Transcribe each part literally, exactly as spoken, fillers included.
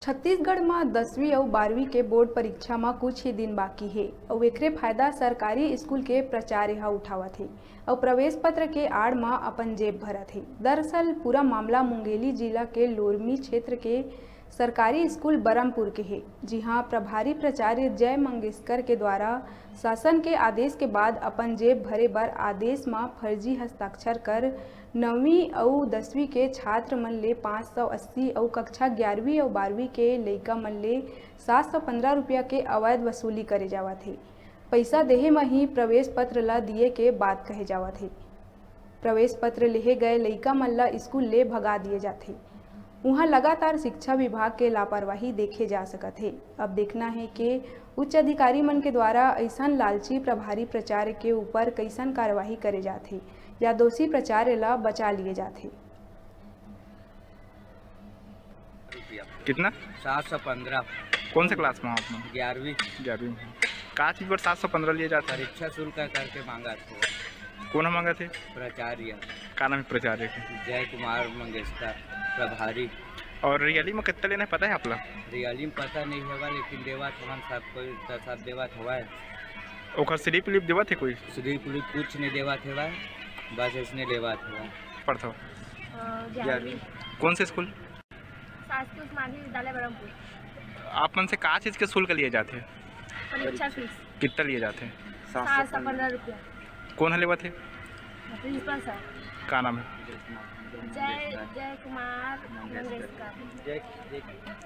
छत्तीसगढ़ म दसवीं अउ बारहवीं के बोर्ड परीक्षा म कुछ ही दिन बाकी हे अउ एकरे फायदा सरकारी स्कूल के प्राचार्य ह उठावत हे अउ प्रवेश पत्र के आड़ म अपन जेब भरत हे। दरअसल पूरा मामला मुंगेली जिला के लोरमी क्षेत्र के सरकारी स्कूल बरमपुर के हे, जिहां प्रभारी प्राचार्य जय मंगेशकर के द्वारा शासन के आदेश के बाद अपन जेब भरे बर आदेश म फर्जी हस्ताक्षर कर नवीं अउ दसवीं के छात्र मन ले पाँच सौ अस्सी अउ कक्षा ग्यारहवीं अउ बारहवीं के लइका मन ले सात सौ पंद्रह रुपया के अवैध वसूली करे जावत हे। पइसा देहे म ही प्रवेश पत्र ल दिए के बात कहे जावत हे। प्रवेश पत्र लेहे गए लइका मन ल स्कूल ले भगा दिए जाथे। उहां लगातार शिक्षा विभाग के लापरवाही देखे जा सकत हे। अब देखना हे के उच्च अधिकारी मन के द्वारा अइसन लालची प्रभारी प्राचार्य के ऊपर कइसन कार्यवाही करे जाथे या दोषी प्राचार्य ल बचा लिए जाथे। कितना? सात सौ पंद्रह। कौन से क्लास में हो आप लोग? ग्यारहवीं। ग्यारहवीं में। का चीज पर सात सौ पंद्रह लिए जाते हैं? परीक्षा शुल्क करके मांगा था। कौन मांगा थे? प्राचार्य। का नाम है प्राचार्य के? जय कुमार मंगेशकर, प्रभारी। और रियली में कितना लेना है, पता है आप लोग? रियली में पता नहीं हवा, लेकिन देवत हवन सब कोई, तो सब देवत हवा है। ओकर स्लिप उलिप देवत है कोई? स्लिप उलिप कुछ नहीं देवत हवा, बस इसने लेवत हवा। पढ़ता हो? अ, ग्यारहवीं। कौन से स्कूल? शासकीय उच्च माध्यमिक विद्यालय बरमपुर। आप मन से का चीज के शुल्क लिए जाथे? परीक्षा फीस। कितना लिए जाथे? सात सौ पंद्रह रुपया। कौन ह लेवत हे? Principal sir. का नाम है? जय जय कुमार मंगेशकर।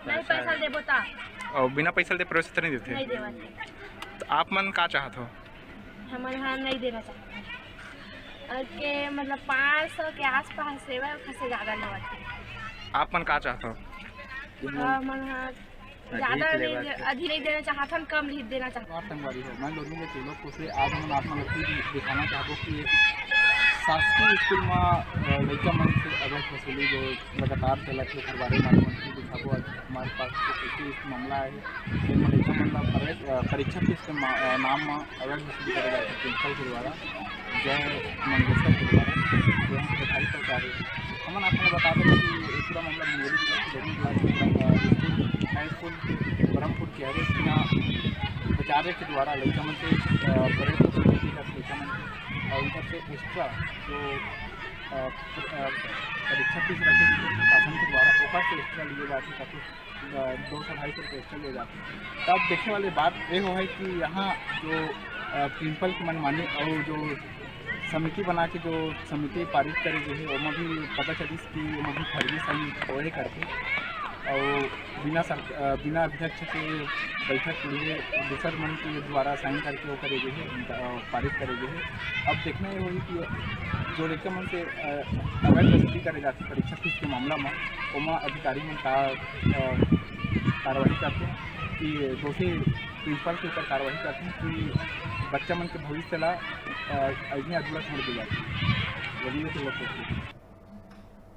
नहीं पैसा देबो ता। और बिना पैसा दे प्रवेश पत्र नहीं देते? नहीं देवत हे। तो आप मन का चाहत हो? हमन ह नहीं देना चाहत हन। के मतलब पाँच सौ के आसपास सेवा, ओखर से ज्यादा लेवत हे। आप मन का चाहत हो? हमन ह ज्यादा अधिक नहीं लेवत दे-, हे। अधिक नहीं देना चाहत हन, कम ही देना चाहत हन। आप संगवारी हो, मैं लोधन के चेलो को से आज हम आप मन ल दिखाना चाहबो कि एक शासकीय स्कूल में, अ, लइका मन से अवैध वसूली जो लगातार चलत हे, ओकर बारे में आप मन ल दिखाबो। आज हमारे पास एक ऐसे मामला आए हे, जेमा लइका मन ला प्रवेश, अ, परीक्षा फीस के मा-, अ, नाम म अवैध वसूली करे जाथे प्रिंसिपल के द्वारा, जय मंगेशकर के द्वारा, जो हम प्रभारी प्राचार्य। हमन आप मन ल बता दें कि ये पूरा मामला मुंगेली जिला के जरूर जिला के पूरा, अ, स्कूल, हाई स्कूल के बरमपुर के हरे, जिहाँ प्राचार्य के द्वारा लइका मन से, अ, प्रवेश वसूली की जाथे लइका मन से, और उनकर से एक्स्ट्रा जो, अ, प्र-, अ, परीक्षा फीस रखे प्रशासन के द्वारा, ओकर से एक्स्ट्रा लिए जाथे, ताकि अ, दो सौ ढाई सौ रुपये एक्स्ट्रा लिए जाथे। तब देखे वाली बात ये हो है कि यहाँ जो, अ, प्रिंसिपल की मनमानी और जो समिति बना के जो समिति पारित करे गई है, ओमा भी पता चलिस कि ओमा भी फर्जी साइन होए करके, और बिना सर-, अ, बिना अध्यक्ष के बैठक लिए दूसर मन के द्वारा साइन करके वो करे गई है, अ, पारित करे गई है। अब देखना ये होगी कि जो लइका मन से, अ, अवैध वसूली करे जाथे परीक्षा फीस के मामला में, ओमा अधिकारी मन का, अ, कार्रवाई करथे कि दोषी प्रिंसिपल के ऊपर कार्रवाई करथे कि बच्चा मन के भविष्य ला, अ, अइसने अधूरा छोड़ दे जाथे। वही तो लोग सोचथे।